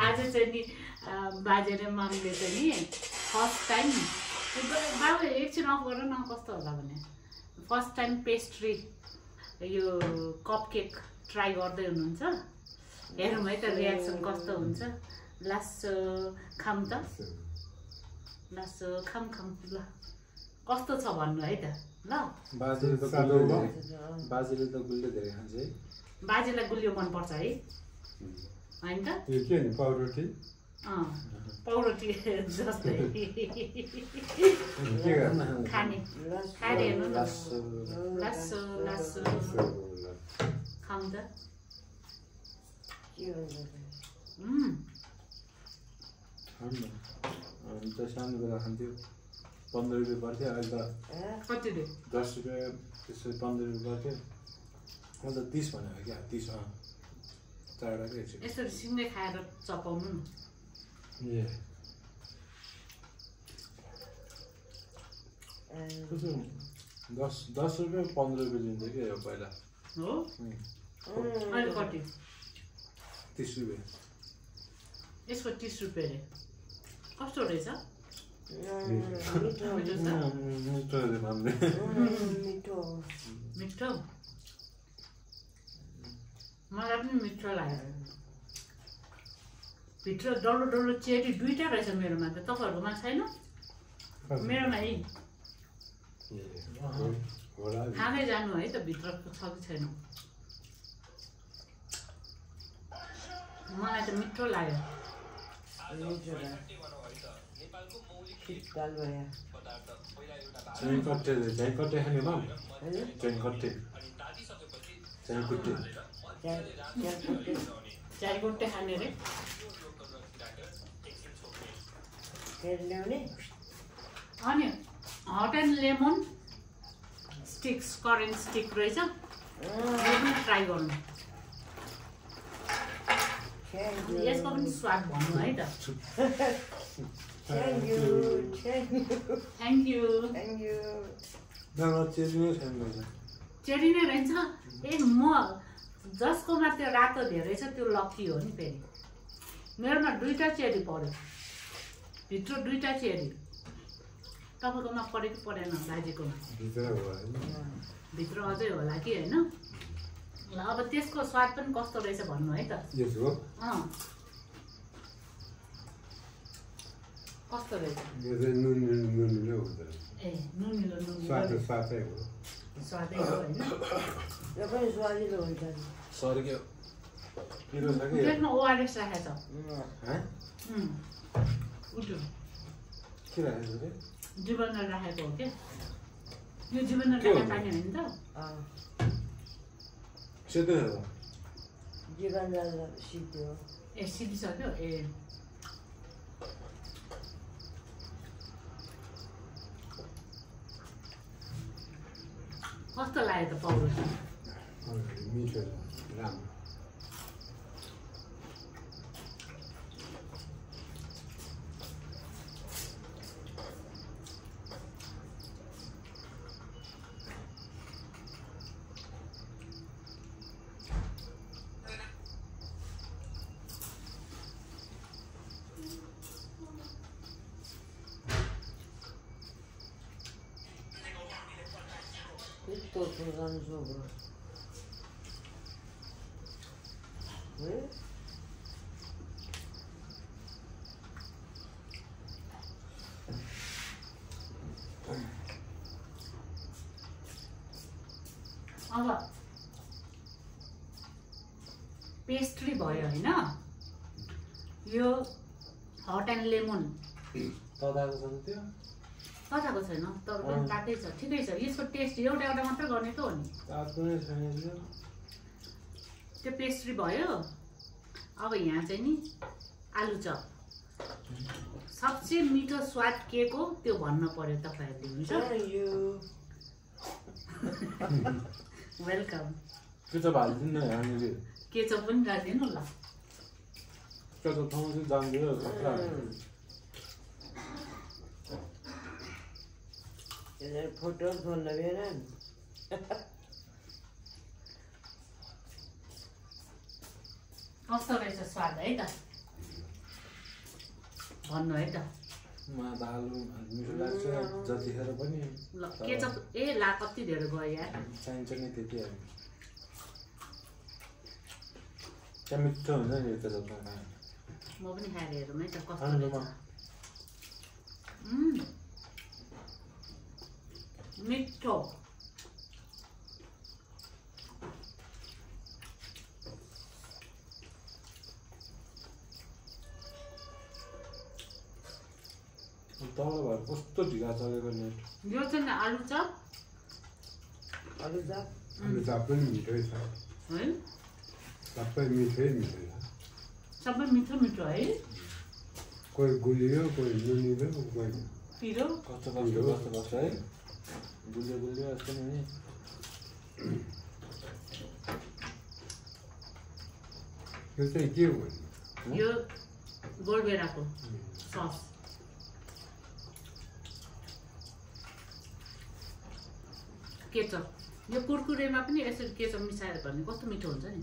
आज चाहिँ नि बाजे र मामले चाहिँ नि फर्स्ट टाइम बाबु एकछिन अफ गर न कस्तो होला भने फर्स्ट टाइम पेस्ट्री यो कप केक ट्राई गर्दै हुनुहुन्छ हेरौँ है त रियाक्सन कस्तो हुन्छ लासो खाम त लासो खाम ल कस्तो छ भन्नु है त ल बाजेले त गुलियो धेरै खान्छ है बाजेलाई गुलियो मनपर्छ है होइन त यो के नि पाउरोटी पाउरोटी जस्तै खाने खाएर हेर्नु न लासो लासो खाऊँ त हामी त सानो बेला खान्थ्यो 15 रुपियाँ पर्थ्यो अहिले त कति रे 10 रुपियाँ त्यसो 15 रुपियाँ पर्थ्यो म त 30 भनेको क्या 30 चारवटा के यसरी सिँगै खाएर चपाउनु न ए 10 रुपियाँ 15 रुपियाँ दिन्थ्यो क्या यो पहिला हो अहिले कति 30 रुपियाँ यसको 30 रुपियाँ रे कस्तो रहेछ मिठो मलाई पनि मिठो लाग्यो भित्र डल्लो डल्लो चेरी दुईटा रहेछ मेरोमा त तपाईँहरूकोमा छैन मेरोमा है खाँदै जानु है त भित्र छ कि छैन मलाई त मिठो लाग्यो च्याङकट्टे खाने माम च्याङकट्टे चारगोटे खाने रे अनि hot and lemon sticks current stick रहेछ ट्राई गर्नु यसको पनि स्वाद भन्नु है त थ्याङ्क यू चेरी नै रहन्छ ए म जसकोमा त्यो रातो धेरै छ त्यो लकी हो नि फेरि मेरोमा दुईटा चेरी पर्यो भित्र दुईटा चेरी तपाईँकोमा पऱ्यो कि परेन बाजेकोमा भित्र अझै होला कि होइन ल अब त्यसको स्वाद पनि कस्तो रहेछ भन्नु है त कस्तो रहेछ ए नुनिलो स्वादै हो होइन यो पनि स्वादिलो हुन्छ त्यसमा ओआरएस राखेको छ जीवनमा राखेको हो क्या यो जीवनमा राखेको पानी होइन त जीवन सिद्धि हो ए सिद्धिसक्यो ए कस्तो लाग्यो त पाउरोटी मिठो राम्रो Itu perusahaan sobra. अब पेस्ट्री भयो हैन यो हट एन्ड लेमन तताको छ त्यो तताको छैन तर पनि तातै छ ठिकै छ यसको टेस्ट एउटा एउटा मात्र गर्ने त हो नि तातो नै छैन त्यो पेस्ट्री भयो अब यहाँ चाहिँ नि आलु चप सबसे मिठो स्वाद के को त्यो भन्न पर्यो तपाईहरुले हुन्छ वेलकम केचप हाल्दिन न हामीले केचप पनि राख्दिनु ल केचप ठाउँ चाहिँ जान्दियो खतरा यसले फोटो खोल्न भएन कस्तो रहेछ स्वाद है त भन्नु है त मलाई त आलु मिठो लाग्छ जतिखेर पनि ल केचप ला कति धेरै गयो यार चाहिन्छ नि त्यति अब त्यहाँ मिठो हुन्छ नि केचपमा खायो म पनि खाएर हेरौँ है त कस्तो आलुमा मिठो तल भएर कस्तो ढिला चलेको नेट यो चाहिँ नि आलु चप अरू जात आलु चप पनि मिठै छ है सबै मिठै मिठै छ सबै मिठो मिठो है कोही गुलियो कोही नुनिलो कोही पिरो कस्तो है गुलियो गुलियो जस्तो नि यो चाहिँ के हो यो गोलबेराको सस केचप यो कुरकुरेमा पनि यसरी केचप मिसाएर भने कस्तो मिठो हुन्छ नि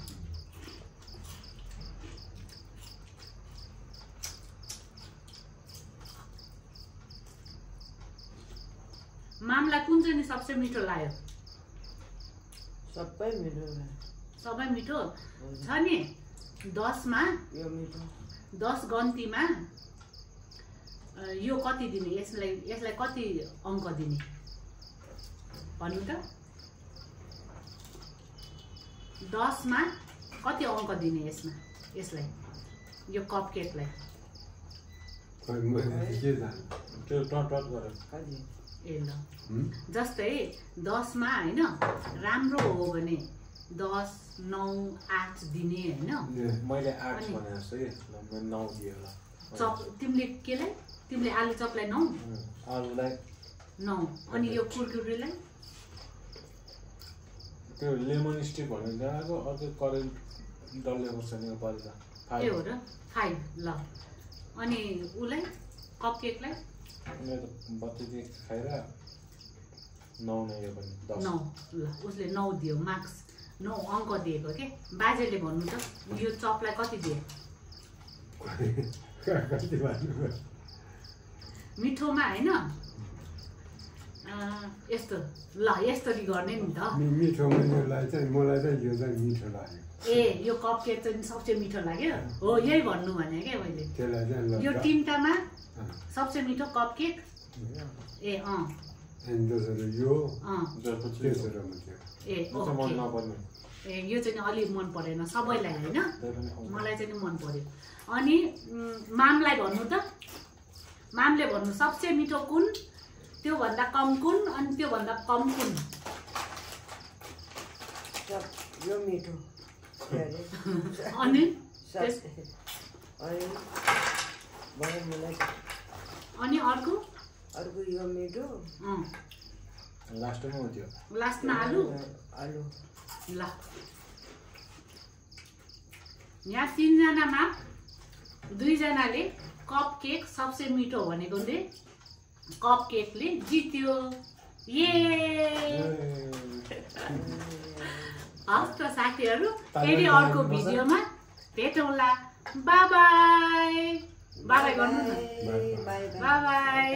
मामलाई कुन चाहिँ नि सबसे मिठो लाग्यो सबै मिठो लाग्यो। सबै मिठो छ नि 10 मा यो मिठो 10 गन्तीमा यो कति दिने यसलाई कति अङ्क दिने भन्नु त 10 मा कति अङ्क दिने यसलाई यो कपकेकलाई कोही मैले के जान्छु त्यो टट गरेर कति ए ल जस्तै 10 मा हैन राम्रो हो भने 10 9 8 दिने हैन मैले 8 भने जस्तो के मैले 9 दिएँ होला चप तिमीले आलु चपलाई 9 आलुलाई 9 अनि यो कुरकुरेलाई त्यो लेमन स्टिक भन्ने जग्गाको अर्को करेन्ट डल्ले खोज्छ नि यो पालि त ए हो र 5 ल अनि उलाई कपकेकलाई मैले त बत्ती खाएर 9 नै यो पनि 10 9 ल उसले 9 दियो मार्क्स 9 अङ्क दिएको के बाजेले भन्नु त यो चपलाई कति दिए कति भन्नु मिठोमा हैन यस्तो ल यसरी गर्ने नि त मिठो मनलाई चाहिँ मलाई चाहिँ यो चाहिँ मिठो लाग्यो ए यो कपकेक चाहिँ सबसे मिठो लाग्यो हो यही भन्नु भने के मैले त्यसलाई चाहिँ यो तीनटामा सबसे मिठो कपकेक ए अनि दोस्रो यो तेस्रो मिठो ए मन नपर्ने ए यो चाहिँ अलि मन परेन सबैलाई हैन मलाई चाहिँ नि मन पर्यो अनि मामलाई भन्नु त मामले भन्नु सबसे मिठो कुन त्यो भन्दा कम कुन अनि त्यो भन्दा कम कुन यो मिठो अनि अनि अर्को यो मिठो लास्टमा हो त्यो लास्टमा आलु ल यहाँ 3 जनामा 2 जनाले कप केक सबसे मिठो भनेकोले कप केकले जित्यो ये हस् त साथीहरु फेरि अर्को भिडियोमा भेटौँला बाइ बाइ बाइ गर्नु न बाइ बाइ